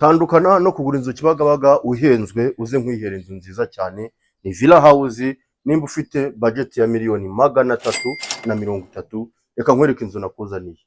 Tandukana no kugura inzu Kibagabaga uhenzwe, uze nkwihere inzu nziza cyane. Ni villa house. Nimba ufite budget ya 330,000,000, reka nkwereke inzu nakuzaniye.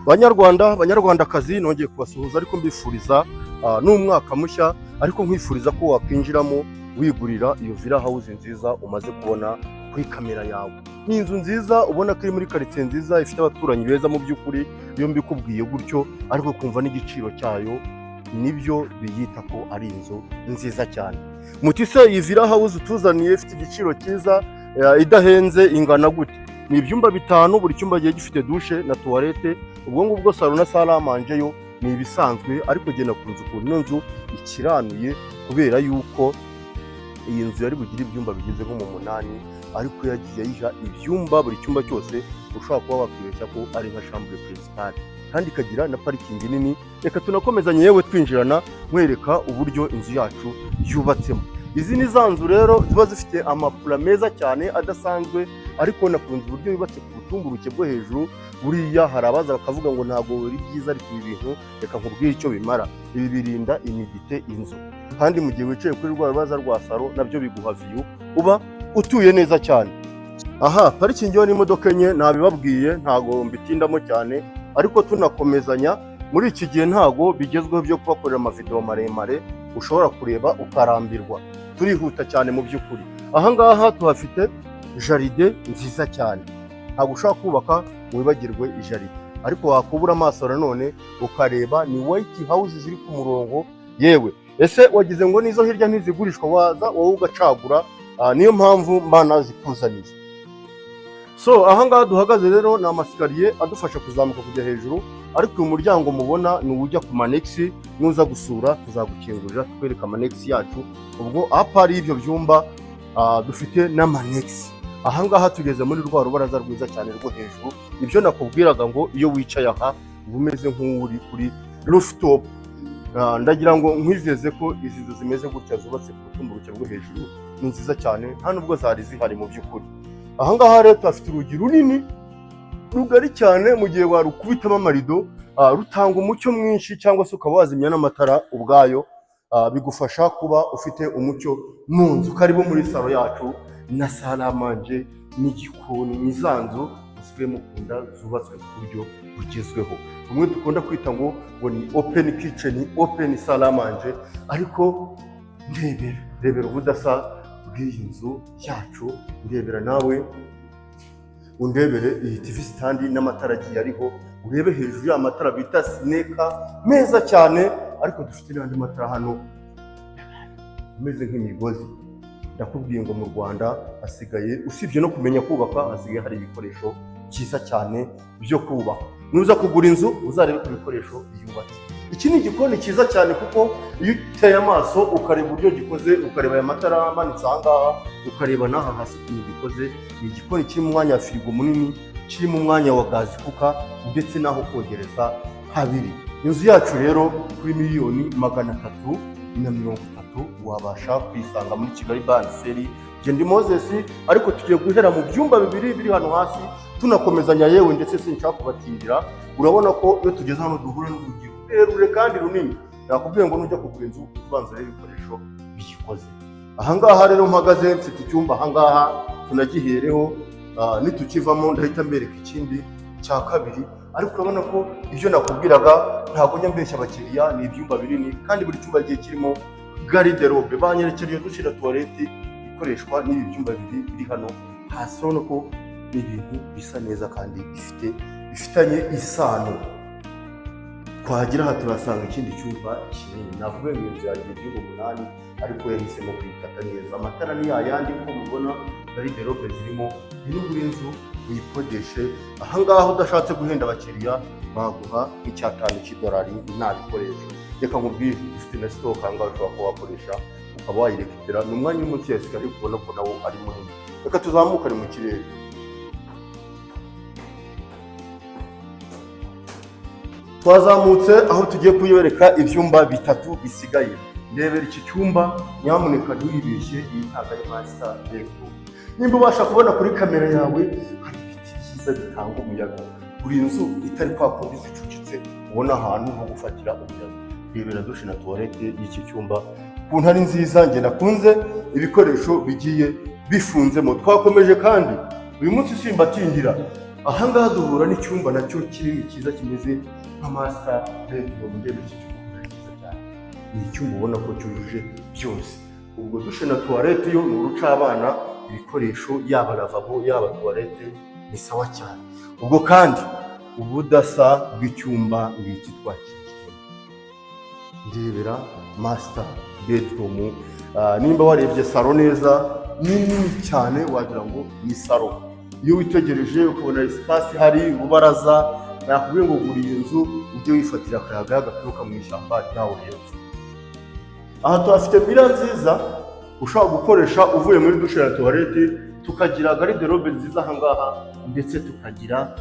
Banyarwanda, banyarwandakazi, nongeye kubasuhuza ariko mbifuriza n'umwaka mushya, ariko nkwifuriza ko wakwinjiramo wigurira iyo villa house nziza umaze kubona kuri kamera yawe. Ni inzu nziza ubona ko iri muri karitsiye nziza, ifite abaturanyi beza. Mu by'ukuri iyo mbikubwiye gutyo ariko kumva n'igiciro cyayo, nibyo biyita ko ari inzu nziza cyane. Muti se iyi villa house utuzaniye ifite igiciro cyiza, idahenze, ingana gute? Ni ibyumba bitanu, buri cyumba gihe gifite douche na toilette. Ubwo ngubwo salon na salle à manger yo ni ibisanzwe. Ariko genda ku nzu, ukuntu ino nzu ikiranuye, kubera yuko iyi nzu yari bugire ibyumba bigeze nko mu munani, ariko yagiye ayiha ibyumba, buri cyumba cyose ushobora kuba wakwibeshya ko ari nka chambre principale, kandi ikagira na parking nini. Reka tunakomezanye yewe twinjirana, nkwereka uburyo inzu yacu yubatsemo. Izi ni za nzu rero ziba zifite ama plan meza cyane adasanzwe, ariko nakunze uburyo yubatse ku butumburuke bwo hejuru. Buriya hari abaza bakavuga ngo ntabwo biri byiza, ariko ibi bintu reka nkubwire icyo bimara. Ibi birinda humidité inzu, kandi mu gihe wicaye kuri rwa rubaraza rwa salon, nabyo biguha view, uba utuye neza cyane. Aha parking yo n'imodoka enye, nabibabwiye, ntabwo mbitindamo cyane. Ariko tunakomezanya, muri iki gihe ntabwo bigezweho byo kubakorera ama video maremare ushobora kureba ukarambirwa. Turihuta cyane mu by'ukuri. Aha ngaha tuhafite jardin nziza cyane. Ntabwo ushobora kubaka ngo wibagirwe jardin, ariko wakubura amaso nanone ukareba ni white house ziri ku murongo. Yewe, ese wagize ngo nizo hirya ntizigurishwa? Waza wowe ugacagura. Niyo mpamvu mba nazikuzaniye. So aha ngaha duhagaze rero ni ama escalier adufasha kuzamuka kujya hejuru, ariko uyu muryango mubona ni uwujya ku ma annexe. Nuza gusura tuzagukingurira tukwereka ama annexe yacu. Ubwo apart y'ibyo byumba, dufite n'ama annexe. Aha ngaha tugeze muri rwa rubaraza rwiza cyane rwo hejuru. Ibyo nakubwiraga ngo iyo wicaye aha uba umeze nk'uri kuri rooftop. Ndagira ngo nkwizeze ko izi nzu zimeze gutya zubatse ku butumburuke bwo hejuru ni nziza cyane, nta nubwo zari zihari mu by'ukuri. Aha ngaha rero tuhafite urugi runini rugari cyane, mu gihe warukubitamo amarido rutanga umucyo mwinshi, cyangwa se ukaba wazimya n'amatara ubwayo, bigufasha kuba ufite umucyo mu nzu. Karibu muri salon yacu na salle à manger n'igikoni. Ni za nzu musigaye mukunda zubatswe ku buryo bugezweho, bumwe dukunda kwita ngo ni open kitchen, open salle à manger. Ariko ndebera, rebera ubudasa bw'iyi nzu yacu. Ndebera nawe undebere iyi TV stand n'amatara agiye ariho, urebe hejuru y'amatara bita sineka meza cyane. Ariko dufite n'andi matara hano ameze nk'imigozi. Ndakubwiye ngo mu Rwanda hasigaye, usibye no kumenya kubaka, hasigaye hari ibikoresho byiza cyane byo kubaka. Nuza kugura inzu uzarebe ku bikoresho yubatse. Iki ni igikoni cyiza cyane, kuko iyo uteye amaso ukareba uburyo gikoze, ukareba aya matara amanitse aha ngaha, ukareba n'aha hasi ukuntu gikoze, ni igikoni kirimo umwanya wa firigo munini, kirimo umwanya wa gas cooker, ndetse n'aho kogereza habiri. Inzu yacu rero kuri 330,000,000 wabasha kuyisanga muri Kigali Baniseri. Ndi Moses, ariko tugiye guhera mu byumba bibiri biri hano hasi, tunakomezanya yewe, ndetse sinshaka kubatindira. Urabona ko iyo tugeze hano duhura n'urugi rurerure kandi runini. Nakubwiye ngo nujya kugura inzu, ubanza urebe ibikoresho biyikoze. Ahangaha rero mpagaze, mfite icyumba ahangaha tunagihereho. Nitukivamo ndahita mbereka ikindi cya kabiri. Ariko urabona ko ibyo nakubwiraga, ntabwo njya mbeshya abakiriya, ni ibyumba binini kandi buri cyumba gihe kirimo garde-robe. Banyerekera iyo douche na toilette ikoreshwa n'ibi byumba bibiri biri hano hasi. Urabona ko ni ibintu bisa neza kandi bifitanye isano. Twagera aha turasanga ikindi cyumba kinini. Navuga ngo inzu yagiye ibyumba 8, ariko yahisemo kuyikata neza. Amatara ni yayandi uko mubibona, garde-robe zirimo. Niba inzu uyikodeshe ahangaha, udashatse guhenda abakiriya, baguha nk'icyatanu cy'idolari nta bikoresho. Reka nkubwire, ufite na stock ahangaha ushobora kuba wakoresha ukaba wayirekipera. Ni umwanya uri munsi ya escalier, ubona ko nawo ari munini. Reka tuzamukane mu kirere. Twazamutse aho tugiye kubereka ibyumba bitatu bisigaye. Ndebera iki cyumba, nyamuneka ntiwibeshye, iyi ntabwo ari master bedroom. Nimba ubasha kubona kuri kamera yawe, hari ibiti byiza bitanga umuyaga. Buri nzu itari kwa kundi zicucitse, ubona ahantu ho gufatira umuyaga. Rebera douche na toilette y'iki cyumba ukuntu ari nziza. Njye nakunze ibikoresho bigiye bifunzemo. Twakomeje kandi uyu munsi simbatindira. Ahangaha duhura n'icyumba nacyo kinini cyiza kimeze nka master bedroom. Ndebe iki cyumba, ni cyiza cyane. Ni icyumba ubona ko cyujuje byose. Ubwo douche na toilette yo ni urucabana, ibikoresho yaba lavabo yaba toilette ni sawa cyane. Ubwo kandi ubudasa bw'icyumba ngiki twakigiyemo. Ndebera master bedroom. Nimba warebye salon neza, ni nini cyane, wagira ngo ni salon. Iyo witegereje ukabona espace ihari, urubaraza. Nakubwiye ngo gura iyi nzu ujye wifatira akayaga gaturuka mu ishyamba ryawo hepfo. Aha tuhafite mirror nziza ushobora gukoresha uvuye muri douche na toilette, tukagira garde-robe nziza aha ngaha, ndetse tukagira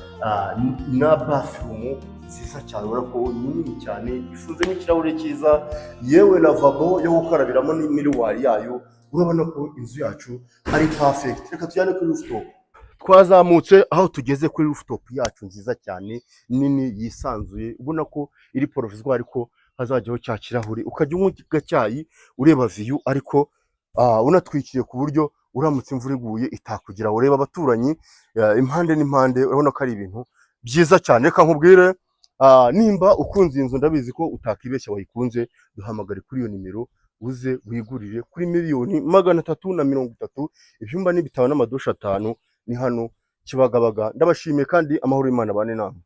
na bathroom nziza cyane. Ubona ko ni nini cyane, ifunze n'ikirahure cyiza, yewe lavabo yo gukarabiramo n'imiroir yayo. Urabona ko inzu yacu ari perfect. Reka tujyane kuri rooftop. Twazamutse aho tugeze kuri rooftop yacu nziza cyane, nini, yisanzuye. Ubona ko iri provisoire, ariko hazajyaho cya kirahure ukajya unywa agacyayi ureba view, ariko unatwikiriye ku buryo uramutse imvura iguye itakugira. Ureba abaturanyi impande n'impande. Urabona ko ari ibintu byiza cyane. Reka nkubwire, nimba ukunze iyi nzu, ndabizi ko utakibeshya wayikunze, duhamagare kuri iyo nimero uze wigurire kuri 330,000,000. Ibyumba ni bitanu n'amadushe 5. Ni hano Kibagabaga. Ndabashimiye kandi amahoro y'Imana abane namwe.